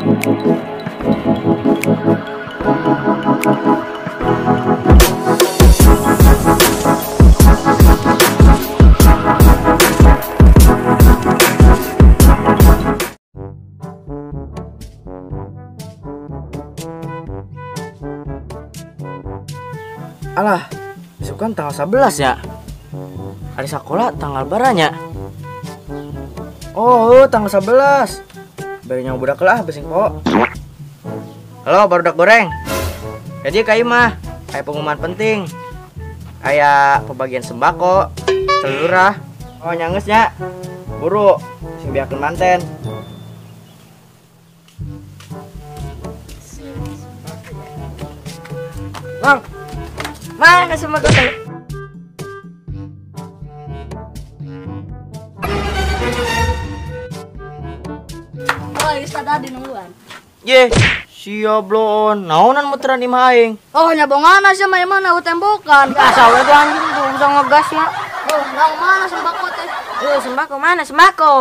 Alah, besok kan tanggal 11 ya. Hari sekolah tanggal baranya. Oh, tanggal 11. Bari budak lah besing po. Halo, barudak goreng. Jadi ka imah, aya pengumuman penting. Aya pembagian sembako, celurah. Oh, nyanges nya. Buru, sing biakeun manten. Bang. Mana sembako teh? Oh, geus tadi nungguan. Ye, sia bloon. Naonan muteran imah aing? Oh, nyabongana sia mah imah na tembokan. Asa we anjing tuh bisa ngegas ya. Oh, nang mana sembako teh? Sembako mana sembako?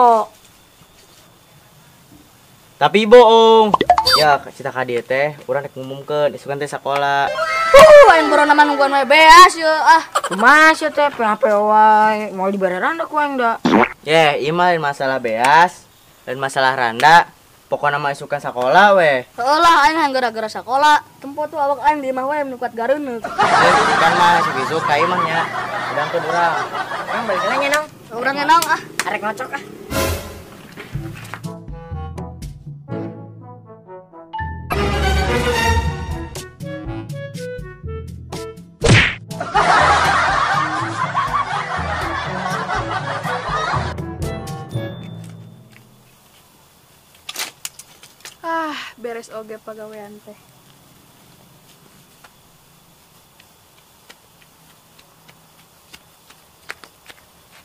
Tapi bohong. Ya, cita ka dieu teh urang rek ngumumkeun isukan teh sakola. Aing borona mah nungguan we beas ye ah. Kumaha sia teh PHP wae, moal dibere randa ku aing da. Ye, ieu mah lain masalah beas, lain masalah randa. Pokona mah isukan sakola we. Heuh lah aing hayang gara-gara sakola. Tempo tuh awak aing di imah wae nu kuat gareuneuh. Isukan mah isuk ka imah nya. Udangkeun urang. Urang balik heula nya nong. Urang nya nong ah. Arek ngocok ah. Ah, beres oge pagawean teh.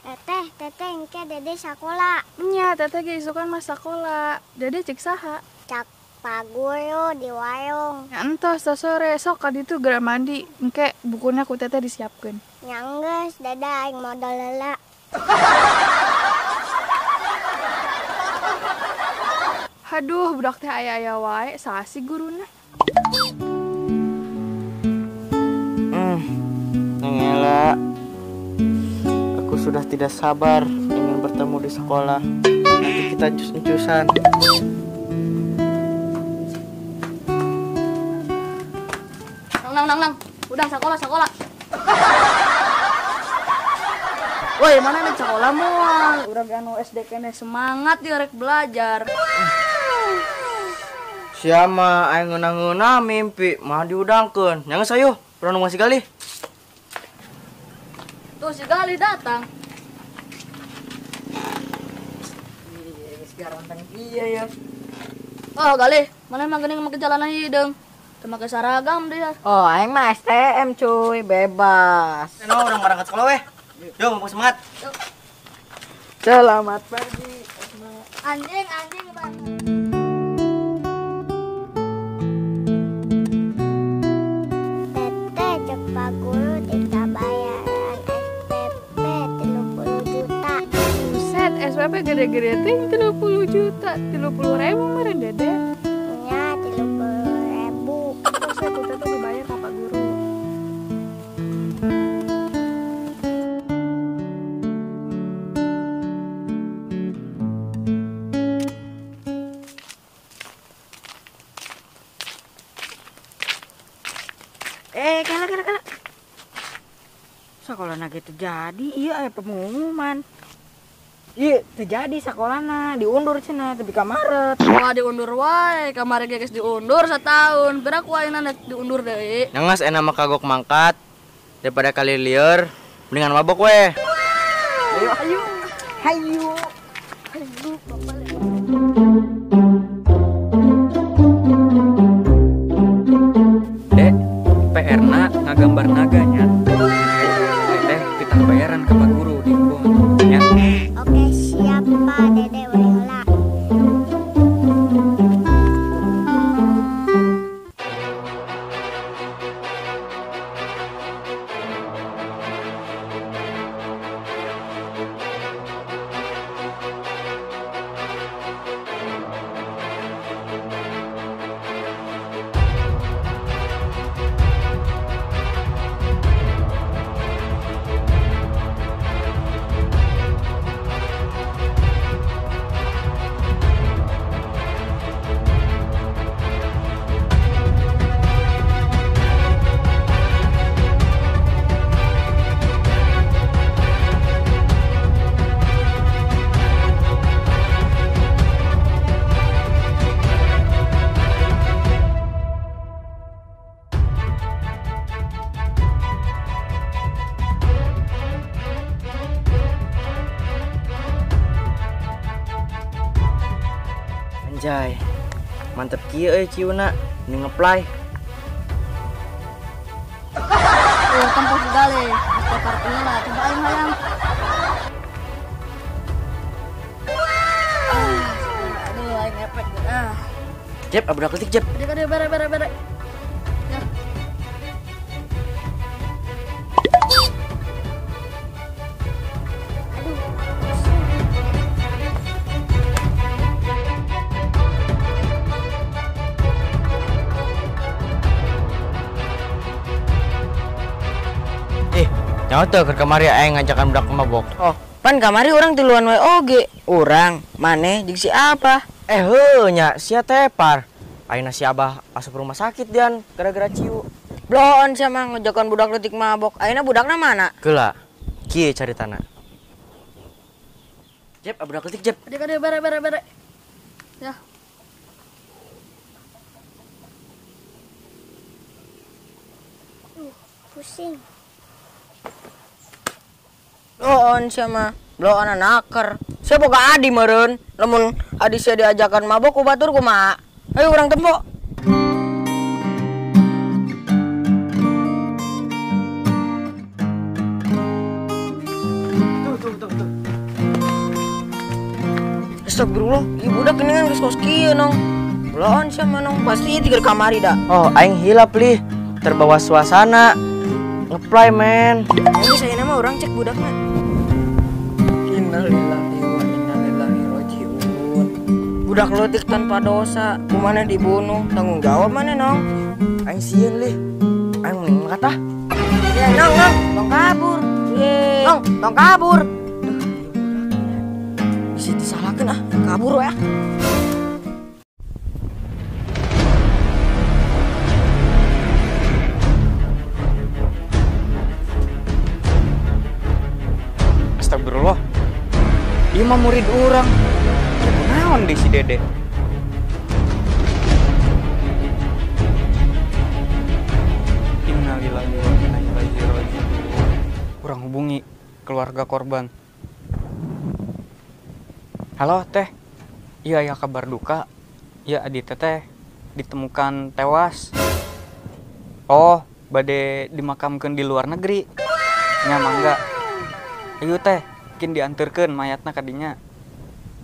Teteh, teteh engke dede sakola. Nya, teteh ge isukan mah sakola. Dede cek saha? Cak paguru di warung. Ya entos tos sore sok ka ditu geura mandi. Engke bukuna ku teteh disiapkeun. Nya geus, dede aing modal heula. Aduh, budak teh aya-aya wae, saha sih guruna? Neng Ella, aku sudah tidak sabar ingin bertemu di sekolah. Nanti kita cus-cusan. Nang, nang, nang, udah sekolah, sekolah. Woi, mana nih sekolah moal? Urang anu SD kene semangat dia rek belajar. Siapa aing ngeunah-ngeunah mimpi mah diudangkeun. Nya geus ayo, urang nunggu si Galih. Tuh si Galih datang. Iya, geus garonteng ieu ya. Oh, Galih, mana emang geuning make celana hideung? Teu make seragam dia. Oh, aing mah STM cuy, bebas. Eno urang berangkat sekolah weh. Yo, mau semangat. Yuk. Selamat pagi. Anjing, anjing, Bang. Teteh cek Pak Guru ditabayaran SPP 30 juta. Buset, SPP gede-gede ting 30 juta, 30 ribu meureun dede. Nya 30 ribu. Terus aku teteh dibayar ka Pak Guru. Kala kala kala. Sekolahna ge teu jadi, ieu aya pengumuman. Ieu teu jadi sakolana, diundur cenah tepi ka Maret. Wah, diundur wae, kamari ge geus diundur satahun. Berak ku ayeuna nek diundur deui. Nya geus enak mah kagok mangkat daripada kali lieur, mendingan mabok weh. Ayo ayo. Hayu. Hayu, bapak. Dek, PR-na ngagambar naganya. Teteh kita bayaran ke Pak Guru di kebun nya. Oke, siap Pak, Dede balik heula. Anjay. Mantep kieu euy ciuna, ini ngeplay. Oh, tempo segale. Kotor lah, coba aing hayang. Aduh, aing ngepek ah. Jep, budak leutik Jep. Aduh, bare bare bare. Ya. Aduh. Nyawa tuh ke kamari aing ngajakan budak mabok. Oh, pan kamari urang tiluan wae oge. Urang maneh jeung si Abah. Heuh nya sia tepar. Ayeuna si Abah asup rumah sakit dian gara-gara ciu. Bloon sia mah ngajakan budak leutik mabok. Ayeuna budakna mana? Geula. Kieu caritana. Jep, budak leutik Jep. Aduh, bare bare bare. Ya. Pusing. Bloon sia mah, bloon naker. Sia boga adi meureun, lamun adi sia diajakan mabok ku batur kumaha? Ayo urang tempo. Tuh tuh tuh tuh. Astagfirullah, ieu budak geuningan geus kos kieu nong. Bloon sia mah nong, pasti ieu tiger kamari da. Oh, aing hilap lih, terbawa suasana. Ngeplay men. Ini saya nama orang cek budakna. Innalillahi wa inna ilaihi rajiun. Budak leutik tanpa dosa, kumaha dibunuh, tanggung jawab mana nong? Aing sieun lih. Aing mending mangkat ah. Ya nong nong, tong kabur. Ye. Nong, tong kabur. Duh, bisa disalahkeun ah, kabur ya. Astagfirullah. Ieu mah murid urang. Kunaon di si Dede? Innalillahi wa inna ilaihi raji'un. Urang hubungi keluarga korban. Halo teh. Iya ya kabar duka. Iya adi teteh ditemukan tewas. Oh, bade dimakamkeun di luar negeri. Nya mangga. Ayo teh, kin diantarkeun mayatna ka dinya.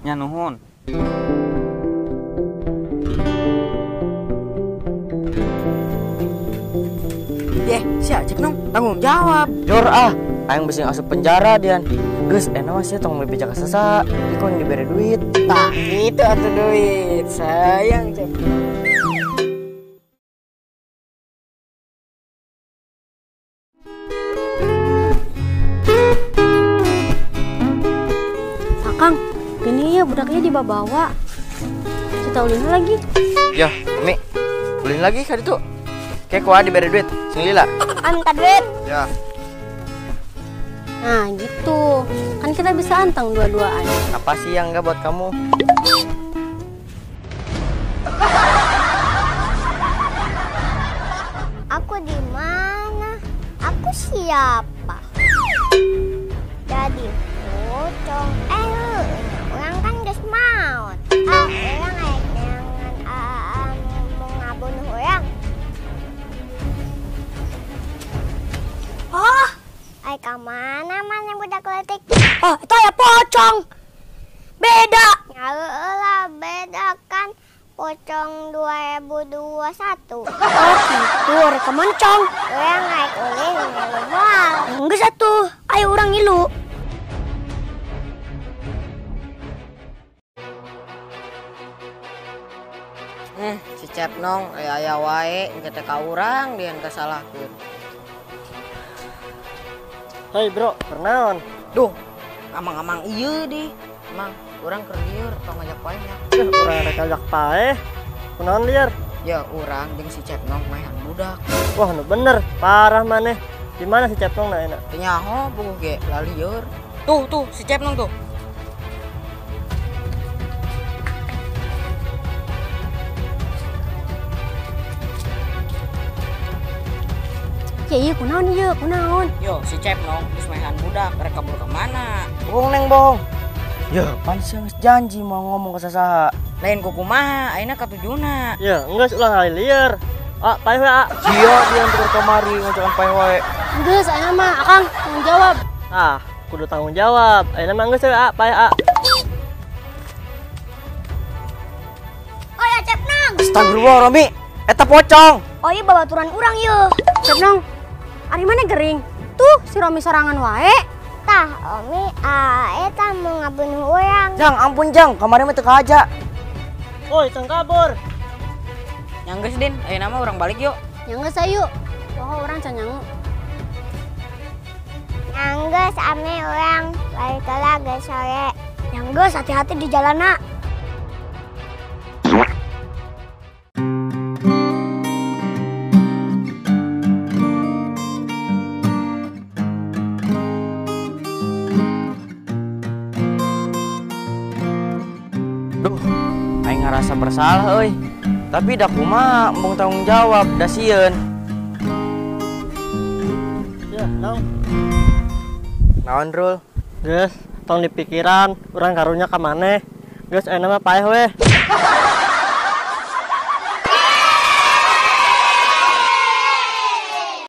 Nya nuhun. Yeh, sia cek nong, tanggung jawab. Jor ah, aing bisi asup penjara dian. Geus enak mah sia tong bebeja ka sasa, ieu yang dibere duit. Tah, kitu atuh duit. Sayang cek. Akang, gini ya budaknya dibawa-bawa. Kita ulin lagi. Ya, Umi. Ulin lagi kali itu. Kayak kuah diberi duit, sing lila. Ah, minta duit. Ya. Nah, gitu. Kan kita bisa anteng dua-duaan. Apa sih yang enggak buat kamu? Aku di mana? Aku siapa? Jadi pocong. Orang kan geus maot. Ah, orang aya neangan mau ngabunuh orang. Oh, ai ka mana mana budak leutik? Oh, itu aya pocong. Beda. Ya lah, beda kan pocong 2021. Oh, gitu, rekaman cong. Orang naik ulin ngilu moal. Geus atuh, ayo urang ngilu. Si Cep nong, aya wae engke teh ka urang dian kasalahkeun. Hei bro, kunaon? Duh, amang-amang ieu di. Mang, urang keur lieur tong ngajak paeh nya. Urang rek ngajak paeh. Kunaon lieur? Ya urang jeung si Cep nong maehan budak. Wah, nu bener, parah maneh. Di mana si Cep nong na enak? Teu nyaho buku ge lalieur. Tuh, tuh si Cep nong tuh. Ya iya kunaon ieu, kunaon. Yo, si Cep nong geus maehan budak, rek kabur ka mana? Bohong neng bohong. Ya, pan sia geus janji mau ngomong ke sasaha. Lain kukumaha, ayeuna katujuna. Ya, geus ulah ngalilieur. Ah, paeh we, ah. Sia dia antar kamari ngajakan paeh wae. Geus ayeuna mah akang tanggung jawab. Ah, kudu tanggung jawab. Ayeuna mah geus we, ah, paeh, ah. Oh ya Cepnong. Astagfirullah, Romi. Eta pocong. Oh iya babaturan urang yeuh. Cepnong, ari mana gering? Tuh si Romi sorangan wae. Tah, Omi, eta mau ngabunuh urang. Jang, ampun Jang, kamari mah teu kahaja. Woi, tong kabur. Yang geus Din, ayeuna mah urang balik yuk. Yang geus ayo. Poho urang can nyangu. Yang geus ame urang balik heula geus sore. Yang geus hati-hati di jalanna. Duh, aing ngarasa bersalah euy. Tapi da kumaha embung tanggung jawab da sieun. Ya, Nong. Naon, Rul? Geus, tong dipikiran, urang karunya ka maneh. Geus ayeuna mah paeh we.